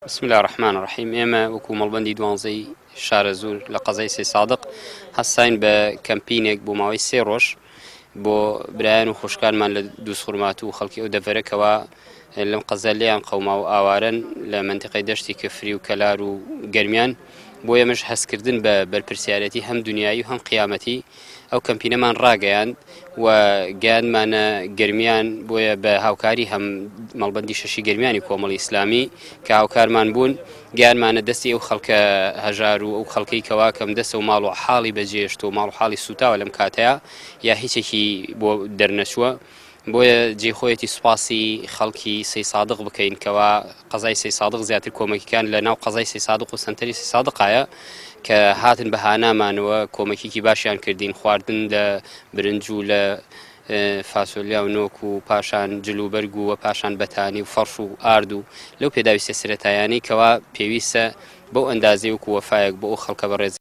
بسم اللە الرحمن الرحیم ئێمە وەکو مەڵبەندی دوانزەی شارەزوور لە قەزای سەیسادق هەستاین بە کەمپینێک بۆ ماوەی سێ ڕۆژ بۆ برایان و خوشکانمان لە دووسخورماتوو و خەڵکی ئەو دەڤەرە کەوا لەم قەزا لێیان قەوما و ئاوارەن لە مەنتیقەی دەشتی کفری و کەلار و گەرمیان بۆ ئێمەش هەستکردن بە بەرپرسیارەتی هەم دنیایی و هەم قیامەتی ئەو کەمپینەمان ڕاگەیاند و گەیاندمانە گەرمیان، بۆیە بە هاوکاری هەم مەڵبەندی شەشی گەرمیانی کۆمەڵی ئیسلامی کە هاوکارمان بوون گەیانمانە دەستی ئەو خەڵکە هەژار و ئەو خەڵکەی کەوا کەم دەستە و ماڵ و حاڵی بەجێشت و ماڵ و حاڵی سوتاوە لەم کاتەیە یا هیچێکی بۆ دەرنەچووە. بۆیە جێی خۆیەتی سوپاسی خەڵکی سەیسادق بکەین کەوا قەزای سەیسادق زیاتر کۆمەکیکان لە ناو قەزای سەیسادق و سەنتەری سەیسادقایە کە هاتن بە هانامانەوە کۆمەکیکی باشیان کردین خواردن لە برنج و لە فاسۆلیا و نۆک و پاشان جل و بەرگ و پاشان بەتانی و فەڕش و ئارد و لەو پێداویستە سەرەتایانەی کەوا پێویستە بەو ئەندازەی وەکو وەفایەک بۆ ئەو خەڵکە بەڕێز.